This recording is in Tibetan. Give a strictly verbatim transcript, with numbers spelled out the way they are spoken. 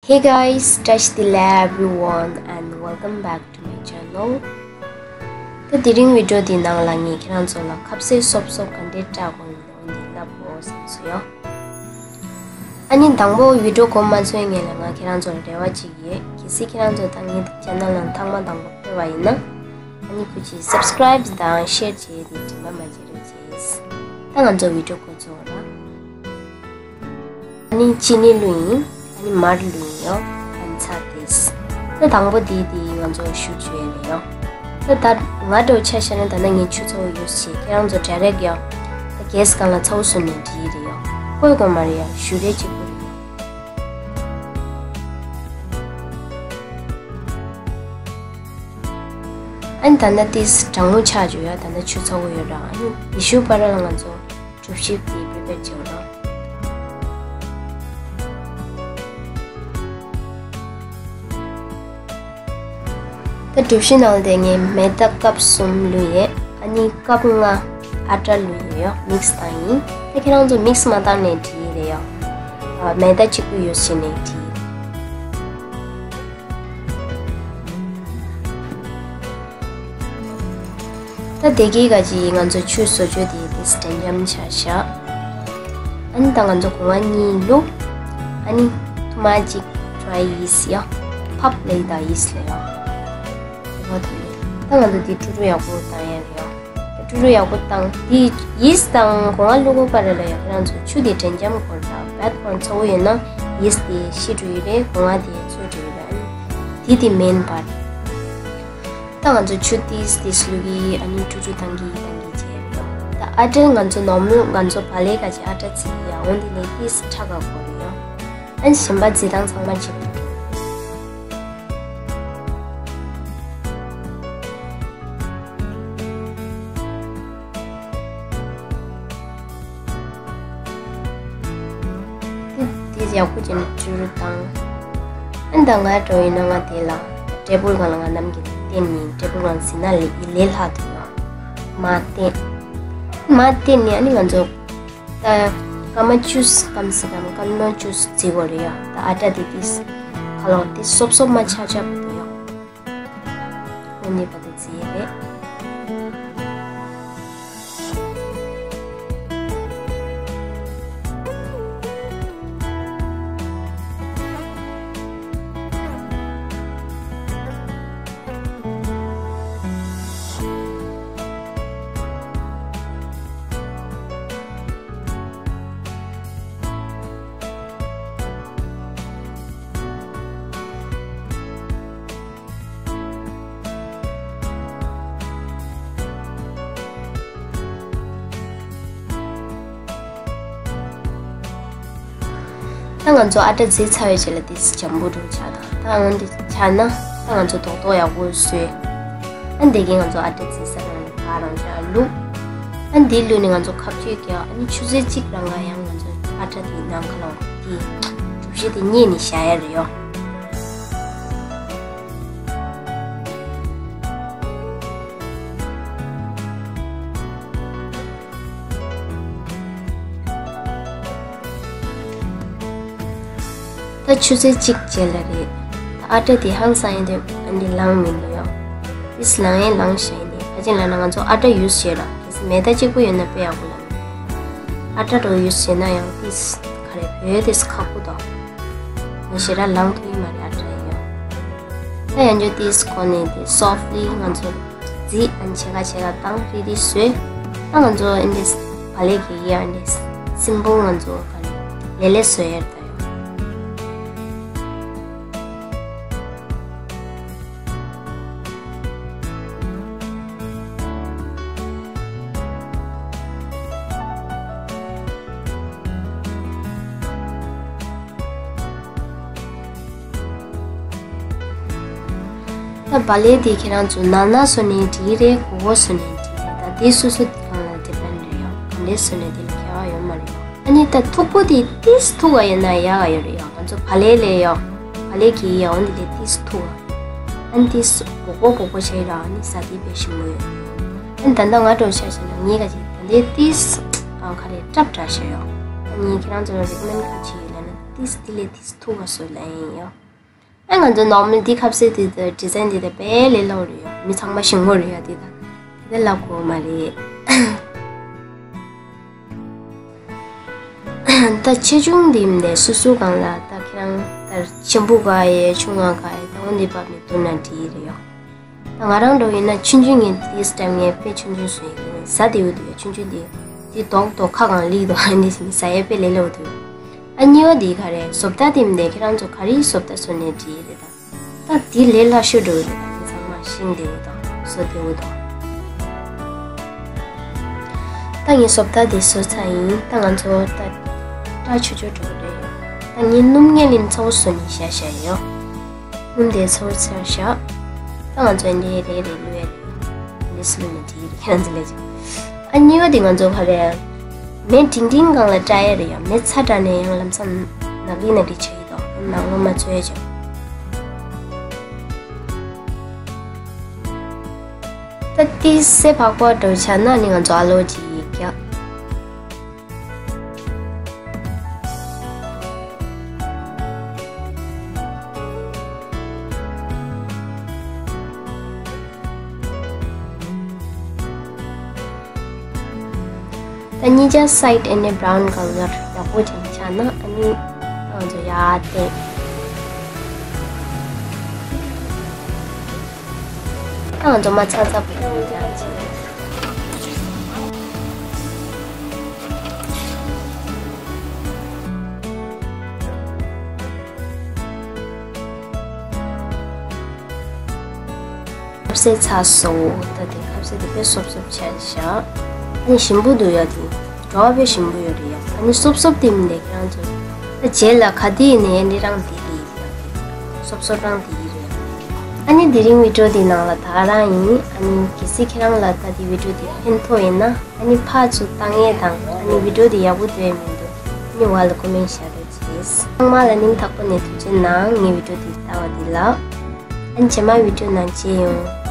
Hey guys, བཀྲ་ཤིས་བདེ་ལེགས་everyone and welcome back to my channel. ད་དེ་རིང་བི་ཌི་ཡོ་འདིའི་ནང་ལ་ངས་ཁྱེད་རང་ཚོ་ལ་ཁ་ཟས་སོབ་སོབ་ག་འདྲས་བཀྲ་དགོས་ཡིན་འོ་འདི་ལབ་དགོས་བསམ་སོང་ཡོ། ཨ་ནི་དང་པོ་བི་ཌི་ཡོ་འགོ་མ་ཚུགས་སྔོན་ལ་ང་ཁྱེད་རང་ཚོ་ལ་རེ་བ་གཅིག་ཡོད། གལ་སྲིད་ཁྱེད་རང་ཚོ་ད་ངའི་ཅེ་ནལ་ནང་ཐེངས་མ་དང་པོ་ཕེབས་པ་ཡིན་ན། ཨ་ནི་ཁུ་ཅི་སབ་སི་ཀ་རའིབ་དང་ཤེར་བྱས་ཏེ་དྲན་པ་མ་བརྗེད་རོགས་གྱིས། ད་ང་ཚོ་བི་ཌི་ཡོ་འགོ་ཚུགས་ར། ཨ་ནི་ཅི་ནི་བླུགས་ཡིན། ཨ་ནི་མར་བླུགས་ཡིན་ཡོ། ཨ་ནི་ཚར་ཏེ། ད་དང་པོ་དེ་དེ་ང་ཚོ་ཞུ་བཅོས་རེད་ཡོ། ད་ད་ང་འདྲ་བོ་ཆ་བཞག་ན་ད་ནི་ངས་ཆུ་ཚ་བོ་ཡོད་ཞེས་ཁྱེད་རང་ཚོ་ཌའི་རེག་ཡོ། ད་གེ་སི་སྒང་ལ་ཚ་བོ་བཟོས་ནས་འགྲིག་རེད་ཡོ། བཀོལ་དགོས་མ་རེད་ཡོ། ཞུ་རེ་གཅིག་པུ་རེད་ཡོ། ཨ་ནི་ད་ནི་ཏིས་གྲང་མོ་ཆགས་བཅུག་ཡོད། ད་ནི་ཆུ་ཚ་བོ་ཡོད་ར། ཨ་ནི་དེ་ཞུ་བར་ལ་ང་ཚོ་གྲུ་བཞི་དེ་པི་རི་པེར་བྱེད་རོགས། ད་གྲུ་བཞི་ནང་ལ་དེ་ངས་མེ་ད་ཀབ་གསུམ་བླུགས་ཡོད། ཨ་ནི་ཀབ་ལྔ་ཨ་ཊ་བླུགས་ཡོད་ཡོ། མིག་སི་བཏང་ཡིན། ད་ཁྱེད་རང་ཚོ་མིག་སི་མ་བཏང་ནས་འགྲིག་རེད་ཡོ། ཨ་མེ་ད་གཅིག་པུ་ཡོད་བྱས་ནས་འགྲིག་ད་དེ་གའི་ག་ཅི་ང་ཚོ་ཆུ་བཟོ་བཅོས་དེ་དེ་སི་དྲན་འཇམ་ཆ་བཞག་ཨ་ནི་ད་ང་ཚོ་སྒོ་ང་གཉིས་བླུགས། ཨ་ནི་ཐུ་མ་ཅིག་ཌ་རའི་ཡིས་ཡ། ཕབ་ལེ་ད་ཡིས་ལེ་ཡ། ད་ང་ཚོ་དེ་ཀྲུ་ཀྲུ་ཡག་པོ་བཏང་ཡ་རེད་ཡ། ཀྲུ་ཀྲུ་ཡག་པོ་བཏང་དེ་ཡིས་དང་སྒོ་ང་བླུགས་པ་རེད་ལ་ཡ། ཁྱེད་རང་ཚོ་ཆུ་དེ་དྲན་འཇམ་སྐོར་དང་བད་སྐོར་ཚ་བོ་ཡོད་ན་ཡིས་དེ་ཤི་འགྲོ་ཡི་རེད། སྒོ་ང་དེ་ཚོས་འགྲོ་ཡི་རེད། ཨ་ནི་དེ་དེ་མེན་པར། ད་ང་ཚོ་ཆུ་ཏིས་ཏིས་བླུག་གི་ཨ་ནི་ཀྲུ་ཀྲུ་བཏང་གི་བཏང་གི་བྱས་རེད་ཡོ། ད་ཨ་ཊ་ང་ཚོ་ནོར་མལ་ང་ཚོ་བག་ལེབ་ག་ཅི་ཨ་ཊ་བརྫིས་ཡ་འོ་འདི་ལས་ཏིས་ཕྲ་ག་གོ་རེད་ཡོ། ཨ་ནི་གཞན་པ་བརྫི་སྟངས་ཚང་མ་གཅིག་པ་རེད། དེ་དེ་ཡག་པོ་བྱས་ནས་ཀྲུ་ཀྲུ་བཏང་། ཨ་ནི་ད་ང་འདྲ་བོ་ཡིན་ན་ང་དེ་ལ་ཊེ་བལ་སྒང་ལ་ང་ནམ་གྱི་བསྟན་ནི་ཊེ་བལ་སྒང་ཟིན་ན་ལས་ལས་སླ་འདུག་ཡ། མར་བསྟན། མར་བསྟན་ནས་ཨ་ནི་ང་ཚོ་ད་སྐར་མ་བཅུ་སྐམ་སི་ཀམ་སྐར་མ་བཅུ་བརྫི་དགོས་རེད་ཡ། ད་ཨ་ཊ་དེ་དེ་ཁ་ལོ་དེ་སོབ་སོབ་མ་ཆགས་ཆགས་འདུག་ཡ། འོ་ནི་བར་དུ་བརྫིས་རེད། ད་ང་ཚོ་ཨ་ཊ་བརྫིས་ཚར་བའི་རྗེས་ལ་དེ་འཇམ་པོ་འདྲ་ཆགས་དང་། ད་འོན་ཏེ་ཆགས་ན་ད་ང་ཚོ་རྡོག་རྡོག་ཡག་པོ་བཟོས། ཨ་འདི་གིས་ང་ཚོ་ཨ་ཊ་བརྫིས་ས་རང་ག་རང་ཅག་བླུགས། ཨ་འདི་བླུགས་ནས་ང་ཚོ་ཁ་གཅོད་རྒྱག་ཨ་ནི་ཆུ་ཚོད་གཅིག་རང་ག་ཡང་ང་ཚོ་ཨ་ཊ་དེ་ནང་ཁ་ལ་དེ་གྲུ་བཞི་དེ་མཉེད་ནས་བཞག་ཡ་རེད་ཡོ། ད་ཆུ་ཚོད་གཅིག་རྗེས་ལ་རེད། ད་ཨ་ཊ་དེ་ཧང་སང་ཡིན་དུས་ཨ་འདི་ལངས་མི་འདུག་ཡོ། ཏིས་ལངས་ཡས་ལངས་ཤག་ཡིན་དུས་ཕལ་ཆེར་ལབ་ན་ང་ཚོ་ཨ་ཊ་ཡུས་བྱས་ར། གལ་སྲིད་མེ་ད་གཅིག་པོ་ཡོད་ན་དཔེ་ཡག་པོ་ལ། ཨ་ཊ་འདྲ་ཡུས་བྱས་ན་ཡང་ཏིས་ག་རེ་བོད་ཏིས་ཁག་པོ་དང་། མི་ཞེ་དྲག་ལངས་ཐུབ་ཀྱི་མ་རེད་ཨ་ཊ་ཡོ། ད་ཡང་བསྐྱར་ཏིས་གོ་ནས་དེ་སོཕ་ལི་ང་ཚོ་བརྫིས་ཨ་ནི་ཕྱེད་ཀ་ཕྱེད་ཀ་བཏང་རིལ་རིལ་བཟོས། ད་ང་ཚོ་ཨ་འདི་བག་ལེབ་གི་ཡ་ཨ་འདི་སིམ་པལ་ང་ཚོ་ག་རེ་ལེ་ལེ་བཟོས་ཡ་ད་ཡོ། ད་བག་ལེབ་དེ་ཁྱེད་རང་ཚོ་ནག་ནག་བཟོ་ནའི་འགྲིག་རེད། སྒོར་སྒོར་བཟོ་ནའི་འགྲིག་རེད། ད་དེ་སོ་སོ་རང་ལ་ཌི་པེན་རེད་ཡོ། ག་འདྲས་བཟོ་ནའི་དེ་ལ་ཁྱད་པར་ཡོད་མ་རེད་ཡོ། ཨ་ནི་ད་མཐུག་པོ་དེ་ཏིས་མཐུག་ག་ཡོད་ན་ཡག་ག་ཡོད་རེད་ཡོ། ང་ཚོ་བག་ལེབ་ལས་ཡོ། བག་ལེབ་གི་ཡོ་འདི་ལས་ཏིས་མཐུག་ག་ཨ་ནི་ཏིས་སྒོར་སྒོར་སྒོར་སྒོར་བྱས་ར་ཨ་ནི་ཟ་དེ་དཔེ་ཞིམ་པོ་ཡོད། ཨ་ནི་ད་ལྟ་ང་འདྲ་བོ་ཆ་བཞག་ན་ངས་ག་ཅིག་ད་ལྟའི་ཏིས་ཨ་ག་རེ་སྲབ་འདྲ་བྱས་ཡོ། ཨ་ནི་ཁྱེད་རང་ཚོ་ལ་རེ་ཀོ་མེན་ག་ཅིག་ཡོད་ལབ་ན། ཏིས་དེ་ལས་ཏིས་ཐུག་ག་སོ་ལ་ཡིན་ཡོ། ཨ་ང་ཚོ་ནོར་མལ་འདི་ཁ་ཟས་འདི་དང་ཌི་ཛའིན་འདི་དང་དཔེ་ལས་སླ་པོ་རེད་ཡ། མི་ཚང་མ་ཤེས་ཀྱི་རེད་ཡ། འདི་དང་དེ་ལ་གོ་མ་རེད། ད་ཆེ་ཆུང་འདི་མི་འདུག་སོ་སོ་སྒང་ལ་ད་ཁྱེད་རང་ད་ཆེན་པོ་ག་ཡེ་ཆུང་ང་ག་ཡེ་ད་འོ་འདི་བབས་ནས་བསྡུར་ན་འགྲིག་གི་རེད་ཡ། ད་ང་རང་འདྲ་བོ་ཡིན་ན་ཆུང་ཆུང་ངས་འདི་སི་ཊེམ་ངས་དཔེ་ཆུང་ཆུང་བཟོ་ཡི་ཟ་བདེ་པོ་འདུག་ཡ། ཆུང་ཆུང་འདི་འདི་རྡོག་རྡོག་ཁ་གང་ལིག་རྡོག་ཨ་འདི་ཟ་ཡ་དཔེ་ལས་སླ་པོ་འདུག་ཨ་གཉིས་པ་འདི་ག་རེད། བཟོ་ལྟ་དེ་མི་འདུག་ཁྱེད་རང་ཚོ་ག་རེ་བཟོ་ལྟ་བཟོ་ནས་འགྲིག་གི་རེད་ད། ད་འདི་ལས་སླ་ཤོས་འདྲ་བོ་རེད་ད། མི་ཚང་མ་ཤེས་བདེ་པོ་དང་བཟོ་བདེ་པོ་དང་། ད་ངས་བཟོ་ལྟ་དེ་བཟོས་ཚར་ཡིན། ད་ང་ཚོ་ད་སྐྲ་ཆུ་ཆུ་འགྲོ་གི་རེད། ད་ངས་སྣུམ་ངན་ལིན་ཚོགས་བཟོས་ནས་བཞག་བཞག་ཡོད། སྣུམ་དེ་ཚོར་ཚར་བཞག་ད་ང་ཚོ་འདི་རེ་རེ་ལུས་ཡ་རེད། འདི་སུ་ལུས་ན་འགྲིག་གི་རེད། ཁྱེད་རང་ཚོ་ལས་ཀྱང་། ཨ་གཉིས་པ་དེ་ང་ཚོ་ག་རེ། མེ་འབྲིང་འབྲིང་སྒང་ལ་བཀྲ་ཡ་རེད་ཡ། མེ་ཚ་དྲགས་ནས་ཡང་ལམ་སང་ནག་རིལ་ནག་རིལ་ཆགས་ཀྱི་འདུག་ནང་ལོགས་མ་ཚོས་ཀྱང་། ད་ཏི་སེ་ཕག་པ་འདྲ་བོ་ཆགས་ན་ནི་ང་ཚོ་ཨ་ལོ་ཅིག་རྒྱག་ད་གཉིས་ཆ་སའིཌ་ཨ་ནི་བྷ་རའུན་ཀ་ལར་ཡག་པོ་ཅིག་ཆགས་ན་ཨ་ནི་ང་ཚོ་ཡར་བལྟས། ད་ང་ཚོ་མ་ཚ་ཚ་པོ་ཡང་ཡང་བྱེད། ཁ་ཟས་ཚར་སོང་། ད་དེ་ཁ་ཟས་དེ་དཔེ་སོབ་སོབ་བྱས་བཞག་ཨ་ནི་ཞིམ་པོ་འདུག་ཡ། དེ་བྲོ་བ་དཔེ་ཞིམ་པོ་ཡོད་རེད་ཡ། ཨ་ནི་སོབ་སོབ་དེ་མི་འདུག་ཁྱེད་རང་ཚོ་ད་རྗེས་ལ་ག་དེ་ཡིན་ནའི་འདི་རང་དེ་དེ་ཡིན་ཡ། སོབ་སོབ་རང་དེ་ཡིན་རེད། ཨ་ནི་དེ་རིང་བི་ཌིའོ་དེ་ནང་ལ་ད་ག་རང་ཡིན། ཨ་ནི་གལ་སྲིད་ཁྱེད་རང་ལ་ད་དེ་བི་ཌིའོ་དེ་ཕན་ཐོགས་ཡིན་ན་ཨ་ནི་ཕར་ཚུར་བཏང་ཡས་དང་ཨ་ནི་བི་ཌིའོ་དེ་ཡག་པོ་འདུག་ཡས་མི་འདུག་ཨ་ནི་འོག་ལ་ཀོ་མེན་ཊི་བཞག་རོགས་བྱེད། ཚང་མ་ལ་སྙིང་ཐག་པ་ནས་ཐུགས་རྗེ་གནང་། ངའི་བི་ཌིའོ་དེ་ལྟ་བ་དེ་ལ། ཨ་ནི་རྗེས་མ་བི་ཌིའོ་ནང་མཇལ་ཡོང་།